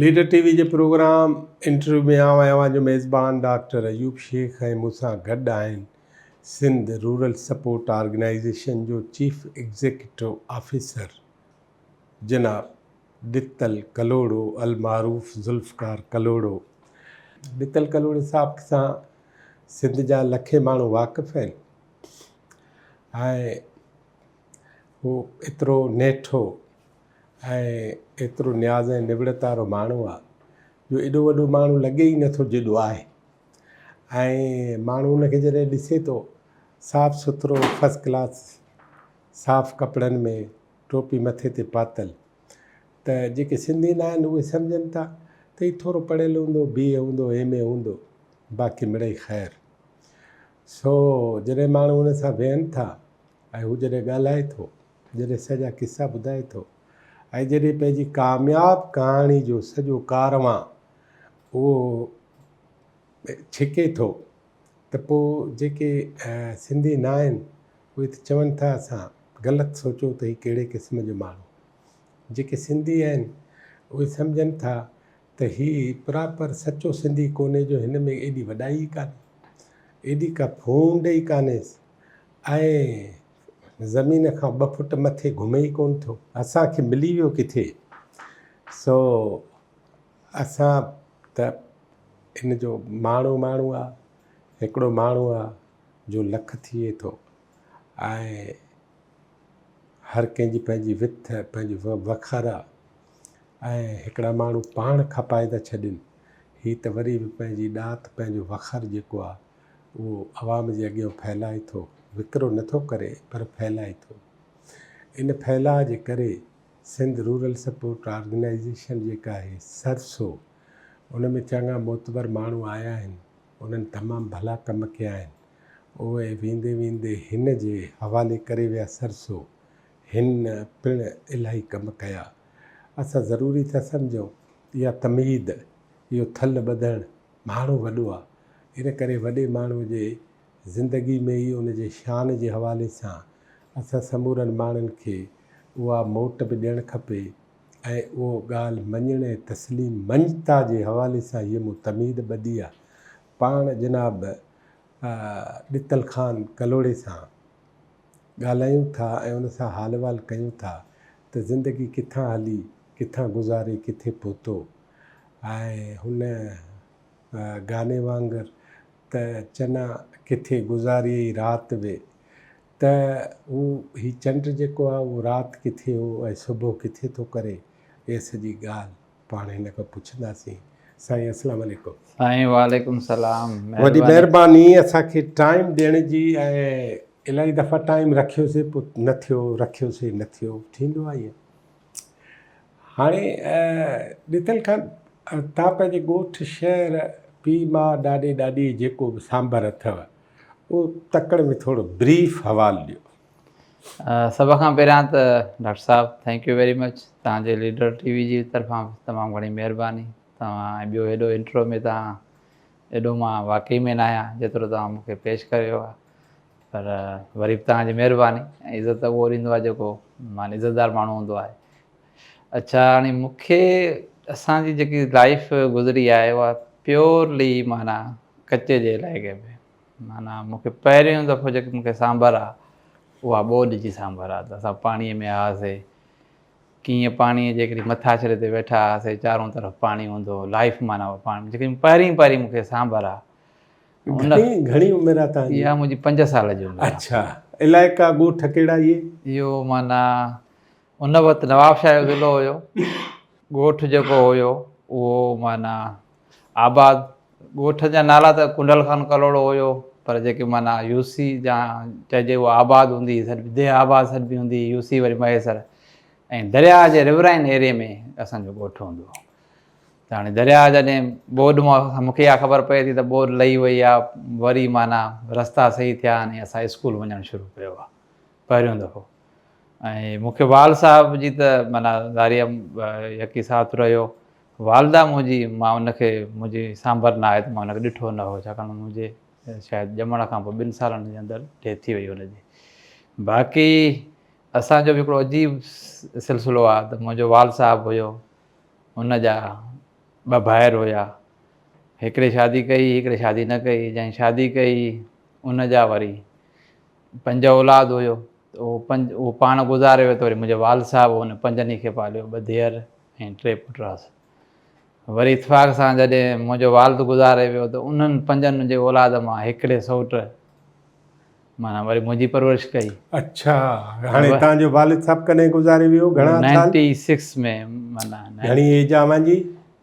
Leader ٽي V جي programme interview ۾ آئون آهيان اوهان جو ميزبان ڊاڪٽر ايوب شيخ ۽ مون سان گڏ آهن سنڌ رورل سپورٽ آرگنائيزيشن جو چيف ايگزيڪيوٽو آفيسر جناب ڏتل ڪلهوڙو المعروف ذوالفقار ڪلهوڙو. ڏتل ڪلهوڙي صاحب سان سنڌ جا لکين ماڻهو واقف آهن ۽ هو ايترو نيٺو ۽ ايترو نياز ۽ نوڙت وارو ماڻهو آ جو ايڏو وڏو ماڻهو لڳي ئي نٿو جيڏو آهي ۽ ماڻهو ان کي جڏهن ڏسي ٿو صاف سٿرو فرسٽ ڪلاس صاف ڪپڙن ۾ ٽوپي مٿي تي پاتل ته جيڪي سنڌي نه آهن اهي سمجهن ٿا ته هي ٿورو پڙهيل هوندو بي اي هوندو ايم اي هوندو باقي مڙئي خير سو جڏهن ماڻهو ان سان ويهن ٿا ۽ هو جڏهن ڳالهائي ٿو، جڏهن سڄا قصا ٻڌائي ٿو ۽ جڏهن پنهنجي ڪامياب ڪهاڻي جو سڄو ڪاروان اهو ڇڪي ٿو ته پوء جيڪي سنڌي نه آهن اهي ته چون ٿا اسان غلط سوچو ته هي ڪهڙي قسم جو ماڻهو. جيڪي سنڌي آهن اهي سمجهن ٿا ته هي پراپر سچو سنڌي ڪونهي جو هن ۾ ايڏي وڏائي ئي ڪانهي، ايڏي ڪا ڦونڊ ئي ڪانهيس. ۽ زمين کان ٻه فٽ مٿي گهمي ئي ڪونه ٿو. اسان کي ملي ويو ڪٿي؟ سو اسان ته ان جو ماڻهو ماڻهو آ، هڪڙو ماڻهو آ جو لک ٿئي ٿو ۽ هر ڪنهن جي پنهنجي وٿ، پنهنجو وکر آ ۽ هڪڙا ماڻهو پاڻ کپائي ٿا ڇڏين، هي ته وري به پنهنجي ڏات، پنهنجو وکر جيڪو آ اهو عوام جي اڳيان ڦهلائي ٿو، وڪرو نه ٿو ڪري پر ڦهلائي ٿو. ان ڦهلاء جي ڪري سنڌ رورل سپورٽ آرگنائيزيشن جيڪا آهي سرسو ان ۾ چڱا معتبر ماڻهو آيا آهن، انهن تمام ڀلا ڪم ڪيا آهن. اهي ويندي ويندي هن جي حوالي ڪري ويا سرسو هن پڻ الاهي ڪم ڪيا. اسان ضروري ٿا سمجهون اها تمهيد، اهو ٿلهه ٻڌڻ ماڻهو وڏو آ، ان ڪري وڏي ماڻهو جي زندگي ۾ ئي ان جي شان جي حوالي سان اسان سمورن ماڻهن کي اها موٽ به ڏيڻ کپي ۽ اهو ڳالهه مڃڻ ۽ تسليم مڃتا جي حوالي سان هيء مون تمهيد ٻڌي آ. پاڻ جناب ڏتل خان ڪلهوڙي سان ڳالهايون ٿا ۽ ان سان حال احوال ڪيون ٿا ته زندگي ڪٿان هلي، ڪٿان گذاري ڪٿي پهتو ۽ هن گاني وانگر ته چنا ڪٿي گذاريئي رات به ته هو هي چنڊ جيڪو آهي اهو رات ڪٿي هو ۽ صبح ڪٿي ٿو ڪري اها سڄي ڳالهه پاڻ هن کان پڇنداسين. سائين اسلام عليڪم. سائين وعليڪم السلام وڏي مهرباني اسان کي ٽائيم ڏيڻ جي ۽ الاهي دفعا ٽائيم رکيوسي پوء نه ٿيو رکيوسي نه ٿيو ٿيندو آهي ائين. هاڻي ڏتل خان تان پنهنجي ڳوٺ شهر پيء ماء ڏاڏي ڏاڏيء جيڪو به سانڀر اٿئو اهو تڪڙ ۾ ٿورو بريف حوال ڏيو. سڀ کان پهريان ته ڊاڪٽر صاحب thank you very much توهان جي ليڊر ٽي وي جي طرفان به تمام گهڻي مهرباني توهان ۽ ٻيو هيڏو انٽرو ۾ توهان ايڏو مان واقعي ۾ نه آهيان جيترو توهان مون کي پيش ڪيو آهي پر وري به توهان جي مهرباني ۽ عزت اهو ڏيندو آهي جيڪو مان عزتدار ماڻهو هوندو آهي اڇا هاڻي مون کي اسان جي جيڪي لائف گذري آهي اها پيورلي معنيٰ ڪچي جي علائقي ۾ معنيٰ مون کي پهريون دفعو جيڪي مون کي سانڀر آهي اها ٻوڏ جي سانڀر آهي ته اسان پاڻيء ۾ آياسي ڪيئن پاڻيء جي هڪڙي مٿاڇري تي ويٺا هئاسي چارون طرف پاڻي هوندو هو لائف معنيٰ پاڻي جيڪي پهرين پهرين مون کي سانڀر آهي گهڻي گهڻي عمر آ توهان جي؟ اها منهنجي پنج سال جي عمر آ. اڇا علائقا ڳوٺ ڪهڙا اهي؟ اهو معنيٰ ان وقت نوابشاهه جو ضلعو هيو ڳوٺ جيڪو هيو اهو معنيٰ آباد ڳوٺ جا نالا ته ڪنڊل خان ڪلهوڙو هيو پر جيڪي معنيٰ يو سي جا چئجي اها آباد هوندي هئي سڏبي ديهه آباد سڏبي هوندي هئي يو سي وري مهيسر ۽ درياهه جي رورائن ايريي ۾ اسان جو ڳوٺ هوندو هو. ته هاڻي درياهه جڏهن ٻوڏ مان مون کي اها خبر پئي ٿي ته ٻوڏ لهي وئي آهي وري معنيٰ رستا صحيح ٿيا آهن ۽ اسان اسڪول وڃڻ شروع ڪيو آهي پهريون دفعو ۽ مون کي وال صاحب جي ته معنيٰ ظاهري يڪي ساٿ رهيو والده منهنجي مان ان کي منهنجي سانڀر نه آهي ته مان ان کي ڏٺو نه هو ڇاڪاڻ منهنجي شايد ڄمڻ کان پوء ٻن سالن جي اندر ڊيٿ ٿي وئي هن جي باقي اسانجو به هڪڙو عجيب سلسلو آهي ته منهنجو وال صاحب هيو ان جا ٻه ڀائر هيا. هڪڙي شادي ڪئي، هڪڙي شادي نه ڪئي. جنهن شادي ڪئي ان جا وري پنج اولاد هيو ته اهو پنج اهو پاڻ گذاري ويو ته وري منهنجي والد صاحب ان پنجن ئي کي پاليو، ٻه ڌيئر ۽ ٽي پٽ هئس. وري اتفاق سان جڏهن منهنجو والد گذاري ويو ته انهن پنجن جي اولاد مان هڪڙي سئوٽ معنيٰ وري منهنجي پرورش ڪئي. اڇا هاڻي توهان جو والد صاحب ڪڏهن گذاري ويو گهڻا سال؟ نائنٽي سڪس ۾ معنيٰ. گهڻي ايج آ اوهان جي؟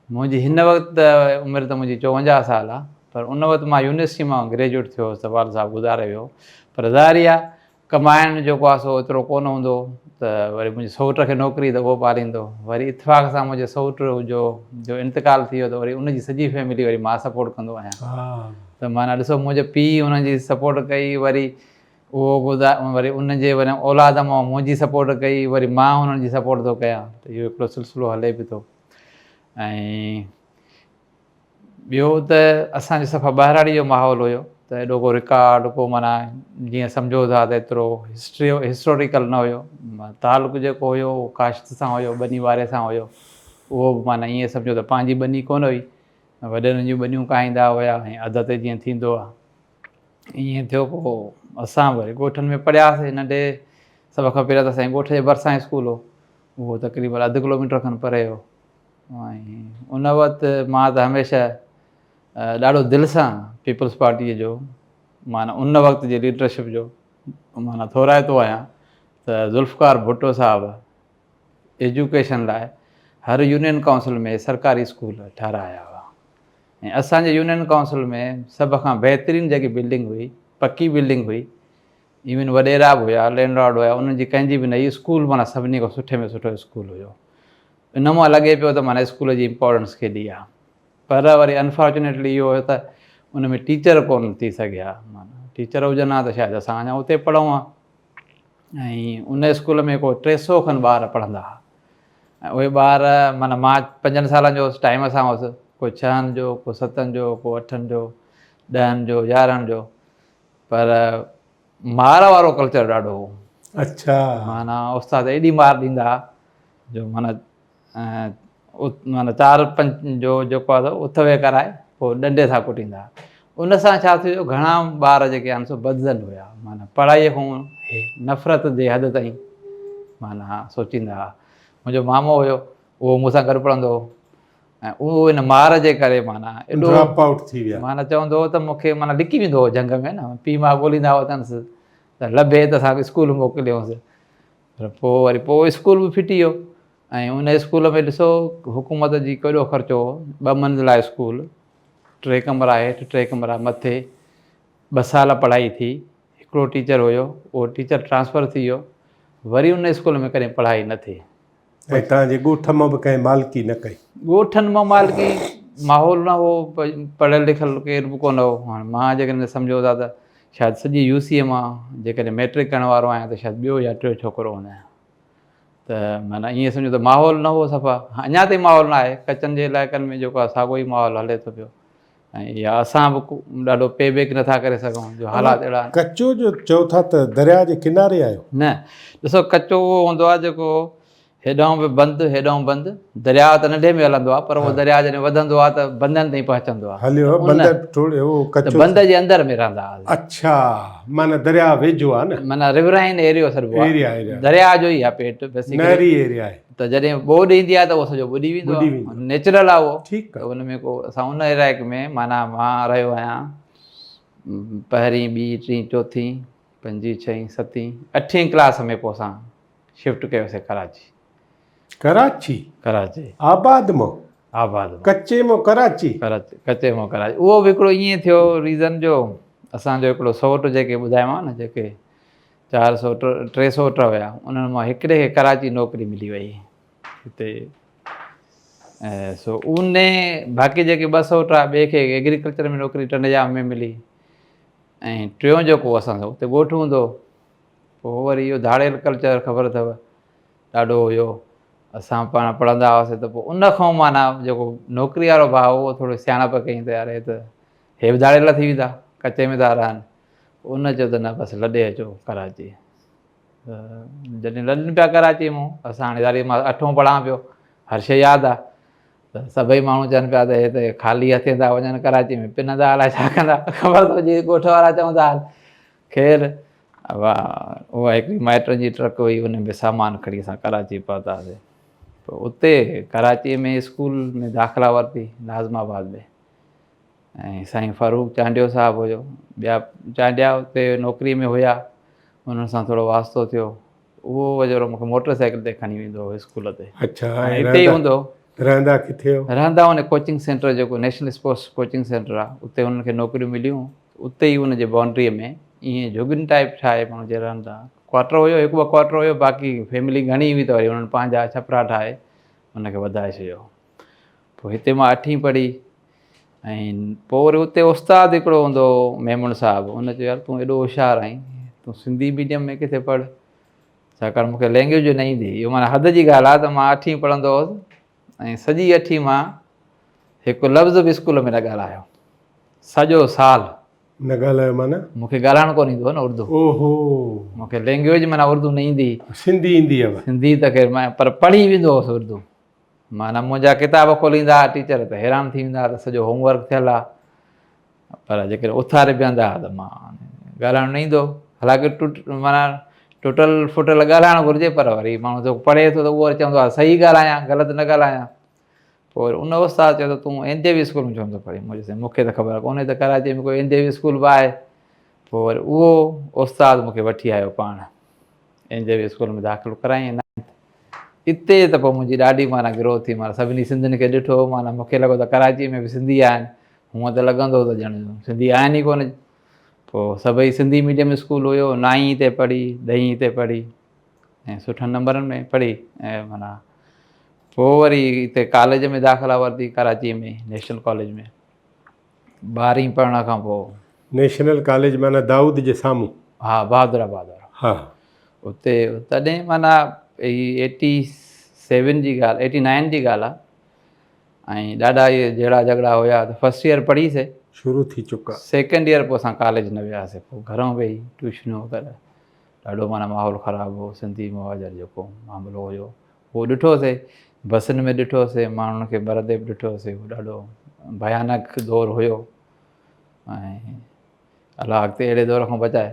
منهنجي هن وقت ته عمر ته منهنجي 54 سال آ پر ان وقت مان يونيورسٽي مان گريجوئيٽ ٿيو هوس ته والد صاحب گذاري ويو پر ظاهري آ ڪمائڻ جيڪو آ سو ايترو ڪونه هوندو هو ته وري منهنجي سئوٽ کي نوڪري ته اهو پاليندو وري اتفاق سان منهنجي سئوٽ جو جو انتقال ٿي ويو ته وري ان جي سڄي فيملي وري مان سپورٽ ڪندو آهيان ته معنيٰ ڏسو منهنجي پيء انهن جي سپورٽ ڪئي وري اهو گذا وري ان جي وري اولاد مان منهنجي سپورٽ ڪئي وري مان انهن جي سپورٽ ٿو ڪيان ته اهو هڪڙو سلسلو هلي به ٿو ۽ ٻيو ته اسان جو صفا ٻهراڙي جو ماحول هيو ته ايڏو ڪو رڪارڊ ڪو معنيٰ جيئن سمجهو ٿا ته ايترو هسٽري هسٽوريڪل نه هيو تعلق جيڪو هيو اهو ڪاشت سان هيو ٻني واري سان هيو اهو به معنيٰ ائين سمجهو ته پنهنجي ٻني ڪونه هئي وڏيرن جون ٻنيون ڪاهيندا هيا ۽ اڌ تي جيئن ٿيندو آهي ائين ٿيو پوء اسان وري ڳوٺن ۾ پڙهياسي ننڍي سڀ کان پهريان ته اسان جي ڳوٺ جي ڀرسان اسڪول هو اهو تقريبن اڌ ڪلوميٽر کن پري هو ۽ ان وقت مان ته هميشه ڏاڍو دل سان پيپلز پارٽيء جو معنيٰ ان وقت جي ليڊرشپ جو معنيٰ ٿورائتو آهيان ته ذوالفقار ڀٽو صاحب ايجوڪيشن لاء هر يونين ڪائونسل ۾ سرڪاري اسڪول ٺهرايا هئا ۽ اسان جي يونين ڪائونسل ۾ سڀ کان بهترين جيڪي بلڊنگ هئي پڪي بلڊنگ هئي ايون وڏيرا به هيا لينڊ لارڊ هيا انهن جي ڪنهن جي به نه هئي اسڪول معنيٰ سڀني کان سٺي ۾ سٺو اسڪول هيو ان مان لڳي پيو ته معنيٰ اسڪول جي امپارٽنس ڪيڏي آ پر وري انفارچونيٽلي اهو هيو ته ان ۾ ٽيچر ڪونه ٿي سگهيا معنيٰ ٽيچر هجن ها ته شايد اسان اڃا اتي پڙهون ها ۽ ان اسڪول ۾ ڪو 300 کن ٻار پڙهندا ها ۽ اهي ٻار معنيٰ مان پنجن سالن جو هوس ٽائيم سان هوس ڪو ڇهن جو ڪو ستن جو ڪو اٺن جو ڏهن جو يارهن جو پر مار وارو ڪلچر ڏاڍو هو. اڇا. معنيٰ استاد ايڏي مار ڏيندا ها جو معنيٰ معنيٰ چار پنج جو جيڪو آهي سو اٿ ويهه ڪرائي پوء ڏنڊي سان ڪٽيندا ها. ان سان ڇا ٿيو جو گهڻا ٻار جيڪي آهن سو بدظن هيا معنيٰ پڙهائيء کان نفرت جي حد تائين معنيٰ سوچيندا ها. منهنجو مامو هيو اهو مون سان گڏ پڙهندو هو ۽ اهو ان مار جي ڪري معنيٰ ايڏو ڊراپ آئوٽ ٿي ويا. معنيٰ چوندو هو ته مون کي معنيٰ لڪي ويندو هو جهنگ ۾ نه پيء ماء ڳوليندا هئا اٿنس ته لڀي ته اسان اسڪول موڪليونس پر پوء وري پوء اسڪول به ڦٽي ويو ۽ ان اسڪول ۾ ڏسو حڪومت جي ڪيڏو خرچو هو ٻه منزلا اسڪول ٽي ڪمرا هيٺ ٽي ڪمرا مٿي ٻه سال پڙهائي ٿي هڪڙو ٽيچر هيو اهو ٽيچر ٽرانسفر ٿي ويو وري ان اسڪول ۾ ڪڏهن پڙهائي نه ٿي. ۽ توهان جي ڳوٺ مان به ڪنهن مالڪي نه ڪئي؟ ڳوٺن مان مالڪي ماحول نه هو، پڙهيل لکيل ڪير به ڪونه هو. هاڻي مان جيڪڏهن سمجهو ٿا ته شايد سڄي يو سيء مان جيڪڏهن مئٽرڪ ڪرڻ وارو آهيان ته شايد ٻيو يا ٽيو ڇوڪرو هوندو آهيان. ته معنيٰ ائين سمجهو ته ماحول نه هو صفا. اڃا تائين ماحول نه آهي. ڪچن جي علائقن ۾ جيڪو آهي ساڳيو ئي ماحول هلي ٿو پيو. ۽ يا اسان به ڏاڍو پي بيڪ نٿا ڪري سگهون جو حالات اهڙا آهن. ڪچو جو چئو ٿا ته درياء جي ڪناري آهيو؟ نه ڏسو ڪچو اهو هوندو آهي جيڪو هيڏانهن به بند هيڏانهن بند درياء ته ننڍي ۾ هلندو آهي پر اهو درياء جڏهن وڌندو آهي ته بندن تائين پهچندو آهي. هليو بند ٽوڙي اهو ڪچو ته بند جي اندر ۾ رهندا هئاسين. اڇا معنيٰ درياء ويجهو آهي نه. معنيٰ رورائين ايريو سڏبو آهي. ايريا ايريا درياء جو ئي آهي پيٽ بيسيڪلي. نهري ايريا آهي. ته جڏهن ٻوڏ ايندي آهي ته اهو سڄو ٻڏي ويندو ٻڏي آهي ويندو آهي. نيچرل آهي اهو ٺيڪ ته آهي. ان ۾ ڪو اسان ان علائقي ۾ معنيٰ مان رهيو آهيان پهرين ٻي ٽين چوٿين پنجين ڇهين ستين اٺين ڪلاس ۾ پوء اسان شفٽ ڪيوسي ڪراچي. ڪراچي؟ ڪراچي. آباد مان؟ آباد مان. ڪچي مان ڪراچي؟ ڪراچي ڪچي مان ڪراچي اهو به هڪڙو ائين ٿيو ريزن جو اسان جو هڪڙو سئوٽ جيڪي ٻڌايومانو نه جيڪي چار سئوٽ ٽي سئوٽ هيا انهن مان هڪڙي کي ڪراچي نوڪري ملي وئي هتي سو ان باقي جيڪي ٻه سئوٽ هئا ٻئي کي ايگريڪلچر ۾ نوڪري ٽنڊي ڄام ۾ ملي ۽ ٽيون جيڪو اسان جو اتي ڳوٺ هوندو پوء وري اهو ڌاڙيل ڪلچر خبر اٿو ڏاڍو هيو اسان پاڻ پڙهندا هئاسي ته پوء ان کان معنيٰ جيڪو نوڪري وارو ڀاء هو اهو ٿورو سياڻپ ڪئي ته يار هي ته هي به ڌاڙيل ٿي ويندا ڪچي ۾ ٿا رهن ان چيو ته نه بس لڏي اچو ڪراچي. ته جڏهن لڏن پيا ڪراچي مون اسان هاڻي ظاهري مان اٺون پڙهان پيو هر شيء ياد آ. ته سڀئي ماڻهو چون پيا ته هي ته خالي هٿين ٿا وڃن ڪراچي ۾ پنندا الائي ڇا ڪندا، خبر ته هجي ڳوٺ وارا چوندا هئا. خير اها هڪڙي مائٽن جي ٽرڪ هئي، ان ۾ سامان کڻي اسان ڪراچي پهتاسين. پوء اتي ڪراچيء ۾ اسڪول ۾ داخلا ورتي ناظم آباد ۾، ۽ سائين فاروق چانڊيو صاحب هيو، ٻيا چانڊيا اتي نوڪري ۾ هيا، انهن سان ٿورو واسطو ٿيو. اهو ويچارو مونکي موٽر سائيڪل تي کڻي ويندو هو اسڪول تي. اڇا، ۽ اتي ئي هوندو هو. رهندا ڪٿي هو؟ رهندا ان ڪوچنگ سينٽر جيڪو نيشنل اسپورٽس ڪوچنگ سينٽر آ، اتي انهن کي نوڪريون مليون، اتي ئي ان جي بائونڊريء ۾ ائين جهڳين ٽائيپ ٺاهي ماڻهو جي رهن ٿا. ڪوارٽر هيو، هڪ ٻه ڪوارٽر هيو، باقي فيملي گهڻي هئي ته وري انهن پنهنجا ڇپرا ٺاهي ان کي وڌائي ڇڏيو. پوء هتي مان اٺين پڙهي ۽ پوء وري اتي استاد هڪڙو هوندو هو ميمڻ صاحب، ان چيو يار تون ايڏو هوشيار آهين، تون سنڌي ميڊيم ۾ ڪٿي پڙهه، ڇاڪاڻ مون کي لينگويج نه ايندي هئي. اهو معنيٰ حد جي ڳالهه آهي ته مان اٺين پڙهندو هوس ۽ سڄي اٺين مان هڪ لفظ به اسڪول ۾ نه ڳالهايو، سڄو سال. نه ڳالهايو معنيٰ؟ مون کي ڳالهائڻ ڪونه ايندو هو نه اردو. اوهو. مون کي لينگويج معنيٰ اردو نه ايندي هئي. سنڌي ايندي هيو؟ سنڌي ته خير مان پر پڙهي ويندو هوس اردو. معنيٰ منهنجا ڪتاب کوليندا ها ٽيچر ته حيران ٿي ويندا ها ته سڄو هوم ورڪ ٿيل آهي، پر جيڪڏهن اٿاري بيهندا ها ته مان ڳالهائڻ نه ايندو هو. حالانڪه ٽوٽ معنيٰ ٽوٽل ڦٽل ڳالهائڻ گهرجي، پر وري ماڻهو جيڪو پڙهي ٿو ته اهو وري چوندو آهي صحيح ڳالهايان غلط نه ڳالهايان. پوء وري ان استاد چيو ته تون اين جي وي اسڪول ۾ ڇو نٿو پڙهين؟ مون چيو سائين مون کي ته خبر ڪونهي ته ڪراچيء ۾ ڪو اين جي وي اسڪول به آهي. پوء وري اهو استاد مون کي وٺي آيو پاڻ اين جي وي اسڪول ۾ داخل ڪرايائين نائنٿ. اتي ته پوء منهنجي ڏاڍي معنيٰ گروٿ ٿي، معنيٰ سڀني سنڌين کي ڏٺو، معنيٰ مون کي لڳو ته ڪراچيء ۾ به سنڌي آهن، هونء ته لڳندو هو ته ڄڻ سنڌي آهن ئي ڪونه. پوء سڀئي سنڌي ميڊيم اسڪول هيو، نائين هتي پڙهي، ڏهين هتي پڙهي ۽ سٺن نمبرن ۾ پڙهي ۽ معنيٰ پوء وري هتي ڪاليج ۾ داخلا ورتي ڪراچيء ۾ نيشنل ڪاليج ۾ ٻارهين پڙهڻ کان پوء. نيشنل ڪاليج معنيٰ دائود جي سامهون. ها بهادر آباد وارو. ها. اتي تڏهن معنيٰ هي ايٽي سيون جي ڳالهه ايٽي نائن جي ڳالهه آ ۽ ڏاڍا اهي جهيڙا جهڳڙا هيا ته فرسٽ ايئر پڙهي سي. شروع ٿي چڪا. سيڪنڊ ايئر پوء اسان ڪاليج نه وياسي پوء گهرون ويهي ٽيوشنون وغيره ڏاڍو معنيٰ ماحول خراب هو سنڌي مهاجر جيڪو معاملو هيو اهو ڏٺوسي بسن ۾ ڏٺوسي ماڻهن کي مرندي به ڏٺوسي اهو ڏاڍو ڀيانڪ دور هيو ۽ الله اڳتي اهڙي دور کان بچائي.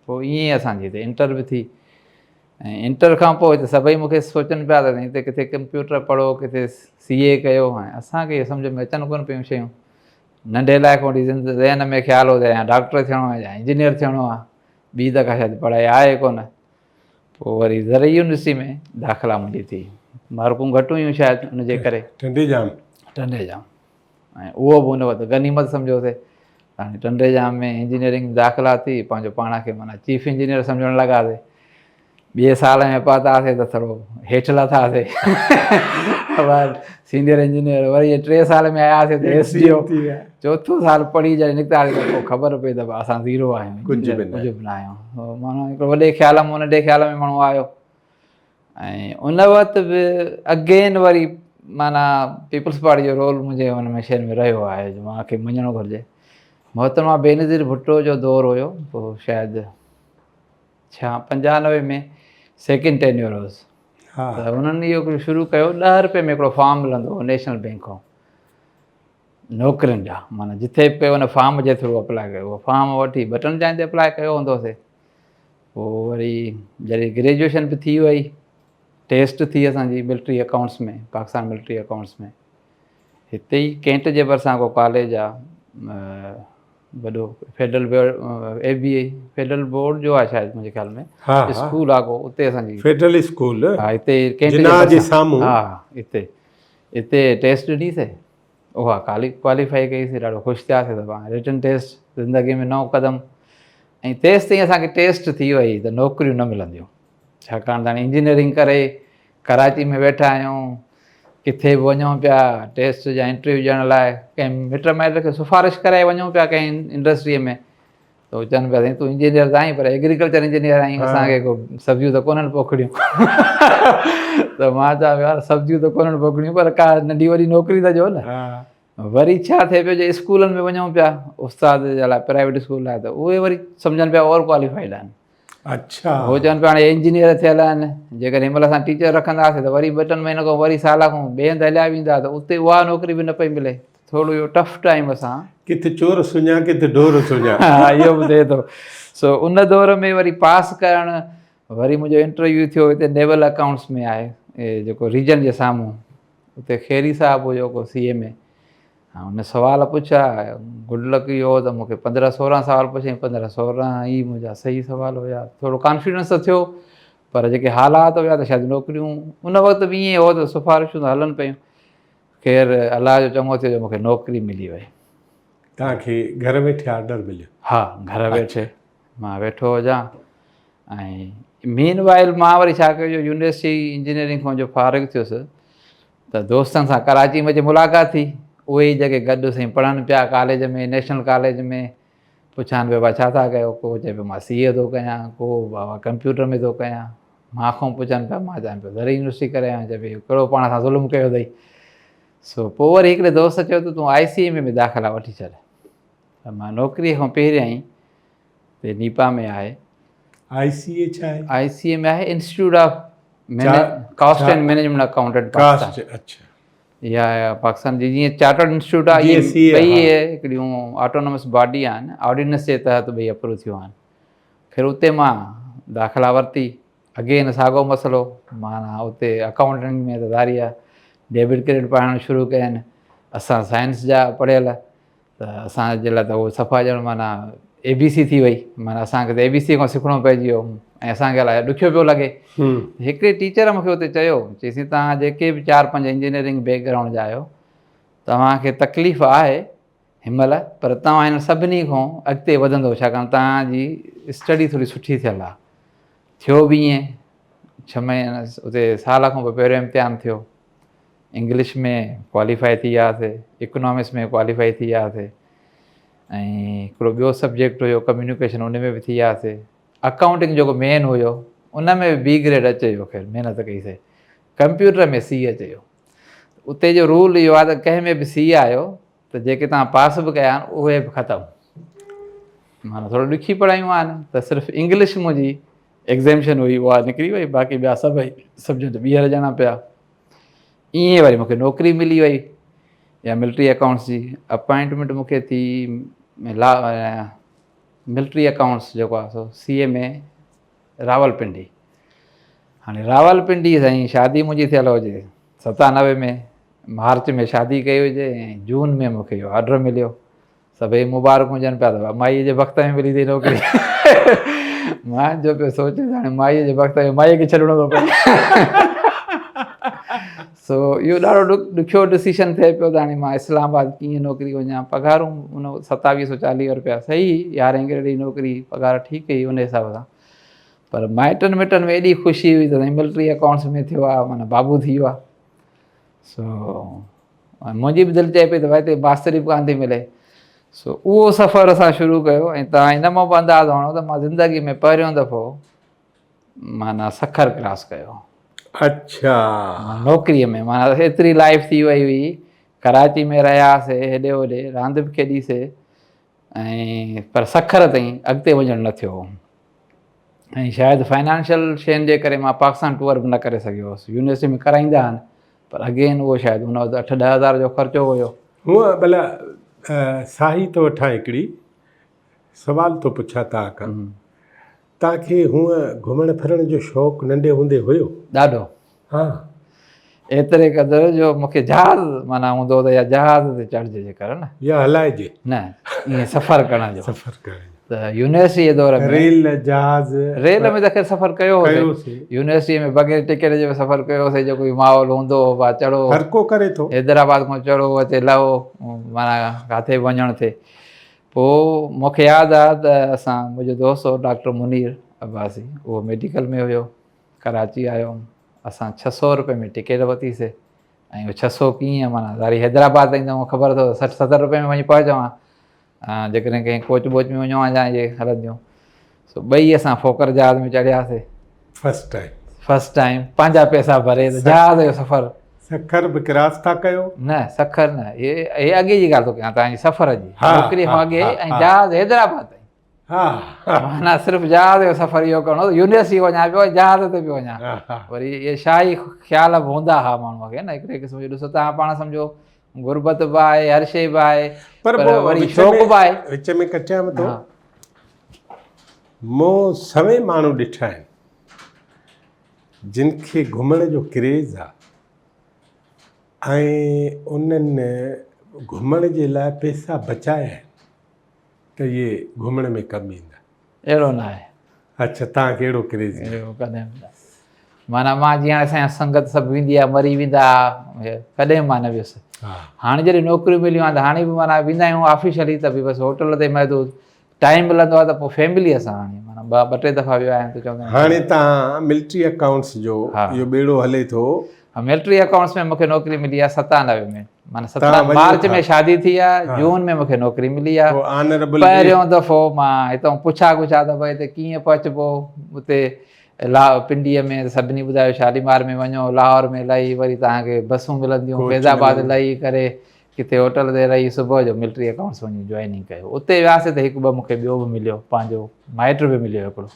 پوء ائين ئي اسان جي هتي انٽر به ٿي ۽ انٽر کان پوء هتي سڀئي مون کي سوچن پيا ته هتي ڪٿي ڪمپيوٽر پڙهو ڪٿي سي اي ڪيو هاڻي اسان کي اهو سمجهه ۾ اچن ڪونه پيون شيون ننڍي لاء کان وٺي ذهن ۾ خيال هو ته يا ڊاڪٽر ٿيڻو آهي يا انجنيئر ٿيڻو آهي ٻي ته ڪا شايد پڙهائي آهي ڪونه. پوء وري زرعي يونيورسٽي ۾ داخلا منهنجي ٿي مارڪون گهٽ هيون شايد ان جي ڪري ٽنڊي ڄام ٽنڊي ڄام ۽ اهو به ان وقت غنيمت سمجهيوسي هاڻي ٽنڊي ڄام ۾ انجنيئرنگ ۾ داخلا ٿي پنهنجو پاڻ کي معنيٰ چيف انجنيئر سمجهڻ لڳاسي ٻئي سال ۾ پهتاسي ته ٿورو هيٺ لٿاسي سينيئر انجنيئر وري ٽي سال ۾ آياسي ته ايس ڊي او چوٿون سال پڙهي جڏهن نڪتاسي ته پوء خبر پئي ته اسان زيرو آهيون ڪجهه به ڪجهه به نه آهيون معنيٰ هڪڙو وڏي خيال ۾ ننڍي خيال ۾ ماڻهو آيو ۽ ان وقت به اگين وري معنيٰ پيپلز پارٽي جو رول منهنجي ان ۾ شين ۾ رهيو آهي جو مان کي مڃڻو گهرجي. محترمه بينظير ڀٽو جو دور هيو پوء شايد ڇا 95 ۾ سيڪنڊ ٽينيور هوس ته انهن اهو هڪڙو شروع ڪيو 10 روپئي ۾ هڪڙو فارم ملندو هو نيشنل بينڪ کان نوڪرين جا معنيٰ جٿي به ڪيو ان فارم جي ٿرو اپلاء ڪيو اهو فارم وٺي ٻه ٽن جاين تي اپلاء ڪيو هوندوسي پوء وري جڏهن گريجوئيشن به ٿي وئي ٽيسٽ ٿي اسانجي military accounts ۾ Pakistan military accounts ۾ هتي ئي ڪينٽ جي ڀرسان ڪو ڪاليج آ وڏو federal A B A federal board جو آ شايد منهنجي خيال ۾ اسڪول آ ڪو اتي اسانجي فيڊرل اسڪول ها هتي ڪينٽ جي سامهون ها هتي هتي ٽيسٽ ڏني سي اها ڪواليفائي ڪئي سي ڏاڍو خوش ٿياسي ته پاڻ رٽن ٽيسٽ زندگي ۾ نئون قدم ۽ تيستائين اسان کي ٽيسٽ ٿي وئي ته نوڪريون نه ملنديون ڇاڪاڻ ته هاڻي انجنيئرنگ ڪري ڪراچي ۾ ويٺا آهيون ڪٿي به وڃون پيا ٽيسٽ يا انٽرويو ڏيڻ لاء ڪنهن مٽ مائٽ کي سفارش ڪرائي وڃون پيا ڪنهن انڊسٽريء ۾ ته هو چون پيا سائين تون انجنيئر ته آهين پر ايگريڪلچر انجنيئر آهين اسان کي ڪو سبزيون ته ڪونهن پوکڻيون ته مان چوان پيو يار سبزيون ته ڪونهن پوکڻيون پر ڪا ننڍي وڏي نوڪري ته ڏيو نه وري ڇا ٿئي پيو جو اسڪولن ۾ وڃون پيا استاد جي لاء پرائيويٽ اسڪول لاء ته اهي وري سمجهن پيا اوور ڪواليفائيڊ آهن. اڇا. هو چون پيا هاڻي انجنيئر ٿيل آهن، جيڪڏهن هن مهل اسان ٽيچر رکنداسين ته وري ٻه ٽن مهينن کان وري سال کان ٻئي هنڌ هليا ويندا ته اتي اها نوڪري به نه پئي ملي. ٿورو اهو ٽف ٽائيم اسان. ڪٿ چور سڃا ڪٿ ڍور سڃا. ها اهو به ٿئي ٿو. سو ان دور ۾ وري پاس ڪرڻ وري منهنجو انٽرويو ٿيو هتي نيول اڪائونٽس ۾ آهي جيڪو ريجن جي سامهون اتي خيري صاحب هيو ڪو سي ايم اي ها ان سوال پڇيا گڊ لڪ اهو هو ته مونکي پندرهن سورهن سوال پڇيائين پندرهن سورهن ئي منهنجا صحيح سوال هيا ٿورو ڪانفيڊنس ته ٿيو پر جيڪي حالات هيا ته شايد نوڪريون ان وقت به ائين هو ته سفارشون ته هلن پيون خير الله جو چڱو ٿيو جو مونکي نوڪري ملي وئي. توهان کي گهر ويٺي آرڊر مليو؟ ها گهر ويٺي مان ويٺو هجان ۽ مين وائل مان وري ڇا ڪيو جو يونيورسٽي انجنيئرنگ کان جو فارغ ٿيس ته دوستن سان ڪراچي ۾ اچي ملاقات ٿي اهي ئي جيڪي گڏ سائين پڙهن پيا ڪاليج ۾ نيشنل ڪاليج ۾ پڇان پيو ڀا ڇا ٿا ڪيو ڪو چئي پيو مان سي اي ٿو ڪيان ڪو بابا ڪمپيوٽر ۾ ٿو ڪيان مان کان پڇن پيا مان چوان پيو زرعي يونيورسٽي ڪري آيو آهيان چئي پيو ڪهڙو پاڻ سان ظلم ڪيو اٿئي سو پوء وري هڪڙي دوست چيو ته تون آء سي ايم اي ۾ داخلا وٺي ڇڏ ته مان نوڪري کان پهريان ئي تي نيپا ۾ آهي. آء سي اي ڇا آهي؟ آء سي اي ۾ آهي institute of cost and management accountant Pakistan. Cost اڇا. اها پاڪستان جي جيئن چارٽرڊ انسٽيٽيوٽ آهي ائين ٻئي هڪڙيون آٽونومس باڊي آهن آرڊيننس جي تحت ٻئي اپروو ٿيون آهن. خير اتي مان داخلا ورتي اگين ساڳو مسئلو معنيٰ اتي اڪائونٽنٽ ۾ ته ظاهري آهي ڊيبٽ ڪريڊٽ پڙهائڻ شروع ڪيا آهن اسان سائنس جا پڙهيل ته اسان جي لاء ته اهو صفا ڄڻ معنيٰ اي بي سي ٿي وئي معنيٰ اسان کي ته اي بي سي کان سکڻو پئجي ويو ۽ اسان کي الائي ڏکيو پيو لڳي. هڪڙي ٽيچر مون کي اتي چيو، چيسين توهان جيڪي به چار پنج انجنيئرنگ بيڪ گرائونڊ جا آهيو توهان کي تڪليف آهي هن مهل پر توهان هنن سڀني کان اڳتي وڌندو ڇاڪاڻ توهان جي اسٽڊي ٿوري سٺي ٿيل آهي. ٿيو به ائين ڇهه مهينا اتي سال کان پوء پهريون امتحان ٿيو. انگلش ۾ ڪواليفائي ٿي وياسي اڪنامڪس ۾ ڪواليفائي ٿي وياسي ۽ هڪڙو ٻيو سبجيڪٽ هيو ڪميونيڪيشن ان ۾ به ٿي وياسي اڪائونٽنگ جيڪو مين هيو ان ۾ به بي گريڊ اچي ويو خير محنت ڪئي سي ڪمپيوٽر ۾ سي اچي ويو اتي جو رول اهو آهي ته ڪنهن ۾ به سي آيو ته جيڪي توهان پاس به ڪيا آهن اهي به ختم معنيٰ ٿورو ڏکي پڙهايون آهن ته صرف انگلش منهنجي ايگزيمشن هئي اها نڪري وئي باقي ٻيا سڀئي سبجيڪٽ ٻيهر ڏيڻا پيا ائين وري مونکي نوڪري ملي وئي يا ملٽري اڪائونٽس جي اپائنٽمينٽ مونکي ٿي لا ملٽري اڪائونٽس جيڪو آهي سو سي ايم اي راولپنڊي هاڻي راولپنڊي سائين شادي منهنجي ٿيل هجي 97 ۾ مارچ ۾ شادي ڪئي هجي ۽ جون ۾ مونکي اهو آرڊر مليو سڀئي مبارڪون ڏين پيا ته مائيء جي وقت ۾ ملي اٿئي نوڪري. مان جو پيو سوچيان ته هاڻي مائيء جي وقت ۾ مائيء کي ڇڏڻو ٿو پئي. سو اهو ڏاڍو ڏکيو ڊسيشن ٿئي پيو ته هاڻي مان اسلام آباد ڪيئن نوڪري وڃان. پگهارون ان وقت ستاويهه سو چاليهه روپيا صحيح يارهين گريڊ جي نوڪري پگهار ٺيڪ هئي ان حساب سان پر مائٽن مٽن ۾ ايڏي خوشي هئي ته سائين ملٽري اڪائونٽس ۾ ٿيو آهي معنيٰ بابو ٿي ويو آهي. سو منهنجي به دل چئي پئي ته ڀائي هتي ماستري به ڪانه ٿي ملي. سو اهو سفر اسان شروع ڪيو ۽ توهان ان مان به اندازو هڻو ته مان زندگي ۾ پهريون دفعو معنيٰ سکر ڪراس ڪيو. اڇا. نوڪريء ۾ معنيٰ ايتري لائيف ٿي وئي هئي، ڪراچي ۾ رهياسي هيڏي هوڏي راند به کيڏيسي ۽ پر سکر تائين اڳتي وڃڻ نه ٿيو هو. ۽ شايد فائنانشل شين جي ڪري مان پاڪستان ٽوئر به نه ڪري سگهيو هوس. يونيورسٽي ۾ ڪرائيندا آهن پر اگين اهو شايد ان وقت اٺ ڏهه هزار جو خرچو هيو. هونء ڀلا ساهي ٿو وٺان هڪڙي سوال ٿو پڇان توهان کان توهان کي هونء گهمڻ ڦرڻ جو شوق ننڍي هوندي هيو؟ ڏاڍو. ها. ايتري قدر جو مون کي جهاز معنيٰ هوندو هو ته يا جهاز تي چڙهجي جيڪر نه. يا هلائجي. نه ائين سفر ڪرڻ جو. سفر ڪرڻ جو. ته يونيورسٽي جي دور ۾. ريل، جهاز. ريل ۾ ته خير سفر ڪيو هوسي. يونيورسٽي ۾ بغير ٽڪيٽ جي به سفر ڪيو هوسي جيڪو به ماحول هوندو هو با چڙهو. هر ڪو ڪري ٿو. حيدرآباد کان چڙهو اچي لهو معنيٰ ڪاٿي به وڃڻ ٿئي. پوء مون کي ياد آ ته اسان منهنجو دوست هو ڊاڪٽر منير عباسي اهو ميڊيڪل ۾ هيو ڪراچي آيو اسان 600 روپئي ۾ ٽڪيٽ ورتي سي ۽ اهو 600 ڪيئن معنيٰ ظاهري حيدرآباد تائين ته مون خبر اٿو 60 70 روپئي ۾ وڃي پهچان ها جيڪڏهن ڪنهن ڪوچ بوچ ۾ وڃو ها يا اهي هلنديون سو ٻئي اسان فوڪر جهاز ۾ چڙهياسي فرسٽ ٽائيم فرسٽ ٽائيم پنهنجا پئسا ڀري ته جهاز جو سفر سکر به ڪراس ٿا ڪيو نه سکر نه هي اڳي جي ڳالهه ٿو ڪيان توهان جي سفر جي نوڪري کان اڳي ۽ جهاز حيدرآباد تائين. معنيٰ صرف جهاز جو سفر اهو ڪرڻو هو يونيورسٽي وڃان پيو جهاز تي پيو وڃان. وري اهي شاهي خيال به هوندا هئا ماڻهوء کي نه هڪڙي قسم جو ڏسو توهان پاڻ سمجهو غربت به آهي هر شيء به آهي پر وري شوق به آهي. وچ ۾ ڪٽيان ٿو مون سوين ماڻهو ڏٺا آهن جن کي گهمڻ جو ڪريز آهي ۽ انهن گهمڻ جي لاء پئسا بچايا آهن ته اهي گهمڻ ۾ ڪم ايندا. اهڙو نه آهي. اڇا توهان کي اهڙو ڪريز نه. اهڙو ڪڏهن به نه. معنيٰ مان جيئن هاڻي اسان جا سنگت سڀ ويندي آهي مري ويندا ها ڪڏهن مان نه ويس. هاڻي جڏهن نوڪريون مليون آهن ته هاڻي به معنيٰ ويندا آهيون آفيشلي ته به بس هوٽل تي محدود ٽائيم ملندو آهي ته پوء فيمليء سان هاڻي معنيٰ ٻه ٽي دفعا ويو آهيان ته چوندا آهن. هاڻي توهان ملٽري اڪائونٽس جو اهو ٻيڙو هلي ٿو. ها ملٽري اڪائونٽس ۾ مونکي نوڪري ملي آهي 97 ۾ معنيٰ 17 مارچ ۾ شادي ٿي آهي جون ۾ مونکي نوڪري ملي آهي. پهريون دفعو مان هتان پڇا ڳڇا ته ڀئي هتي ڪيئن پهچبو اتي پنڊيء ۾ سڀني ٻڌايو شاليمار ۾ وڃو لاهور ۾ لهي وري توهان کي بسون ملنديون فيض آباد لهي ڪري ڪٿي هوٽل تي رهي صبح جو ملٽري اڪائونٽس وڃي جوائننگ ڪيو اتي وياسي ته هڪ ٻه مونکي ٻيو به مليو پنهنجو مائٽ به مليو هڪڙو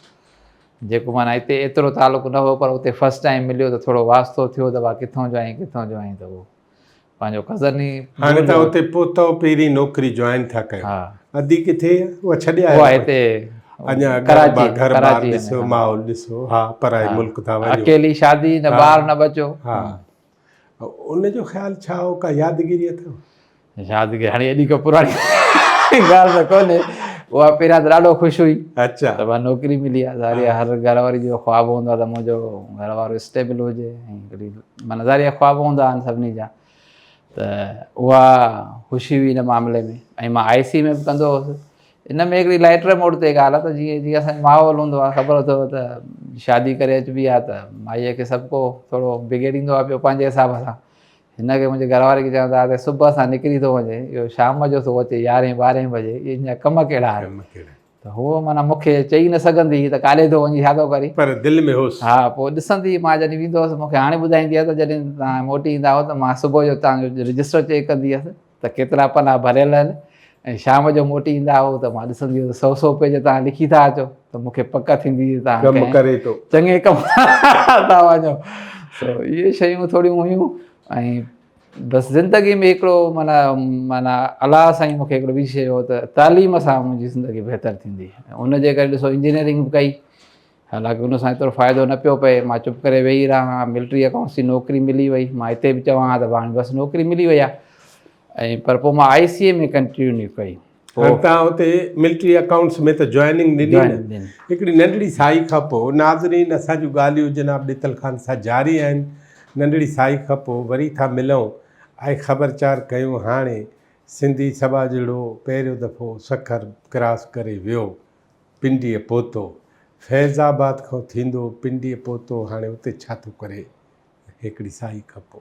جيڪو معنيٰ هتي ايترو تعلق نه هو پر اتي فرسٽ ٽائيم مليو ته ٿورو واسطو ٿيو ته ڀا ڪٿون جو آهين ڪٿون جو آهين ته اهو پنهنجو ڪزن ئي هاڻي ته اتي پهتو پهرين نوڪري جوائن ٿا ڪيو ها ادي ڪٿي اها ڇڏي آيا اها هتي اڃا ڪراچي گهر بار ڏسو ماحول ڏسو ها پرائي ملڪ ٿا وڃو اڪيلي شادي نه ٻار نه ٻچو ها ان جو خيال ڇا هو؟ ڪا يادگيري اٿو؟ يادگيري هاڻي ايڏي ڪا پراڻي ڳالهه ته ڪونهي. اها پهريان ته ڏاڍو خوش هئي. اچا. ته ڀا نوڪري ملي آهي. ظاهري آهي هر گهر واري جو خواب هوندو آهي ته منهنجو گهر وارو اسٽيبل هجي ۽ هڪڙي معنيٰ ظاهري آهي خواب هوندا آهن سڀني جا ته اها خوشي هئي ان معاملي ۾ ۽ مان آء سي ۾ به ڪندو هوس. ان ۾ هڪڙي لائٽر موڊ تي ڳالهه آهي ته جيئن جيئن اسان جو ماحول هوندو آهي خبر اٿو ته شادي ڪري اچبي آهي ته مائيء کي سڀ ڪو ٿورو بگيڙيندو آهي پيو پنهنجي حساب سان هن کي منهنجي گهر واري کي چوندا ته صبح سان نڪري ٿو وڃي اهو شام جو ٿو اچي يارهين ٻارهين بجي ان جا ڪم ڪهڙا آهن ته هوء معنيٰ مون کي چئي نه سگهندي هئي ته ڪاڏي ٿو وڃي ڇا ٿو ڪرين پر دل ۾ هوس ها پوء ڏسندي هئي مان جڏهن ويندو هوس مون کي هاڻي ٻڌائيندي هئي ته جڏهن توهان موٽي ايندا هئو ته مان صبح جو توهان جو رجسٽر چيڪ ڪندي هئس ته ڪيترا پنا ڀريل آهن ۽ شام جو موٽي ايندا هئو ته مان ڏسندي هيس سو سو پيج توهان لکي ٿا اچو ته مون کي پڪ ٿيندي هئي توهان ڪم ڪري ٿو چڱي ڪم ٿا وڃو سو اهي شيون ٿوريون هيون ۽ بس زندگي ۾ هڪڙو معنيٰ معنيٰ الله سائين مون کي هڪڙو ٻي شيء هو ته تعليم سان منهنجي زندگي بهتر ٿيندي ان جي ڪري ڏسو انجنيئرنگ به ڪئي حالانڪه ان سان ايترو فائدو نه پيو پئي، مان چپ ڪري ويهي رهان ها، ملٽري اڪائونٽس جي نوڪري ملي وئي، مان هتي به چوان ها ته هاڻي بس نوڪري ملي وئي آهي ۽ پر پوء مان آء سي اي ۾ ڪنٽينيو ڪئي. هاڻي توهان اتي ملٽري اڪائونٽس ۾ ته جوائننگ ڏني نه، هڪڙي ننڍڙي سائي کان پوء ناظرين اسان جون ڳالهيون جناب ڏتل خان سان جاري آهن، ننڍڙي سائي کان پوء وري ٿا ملون ۽ خبر چار ڪيون هاڻي سنڌي سٻاجهڙو پهريون دفعو سکر ڪراس ڪري ويو. پنڊيء پهتو. فيض آباد کان ٿيندو پنڊيء پهتو. هاڻي اتي ڇا ٿو ڪري؟ هڪڙي ساهي کپو.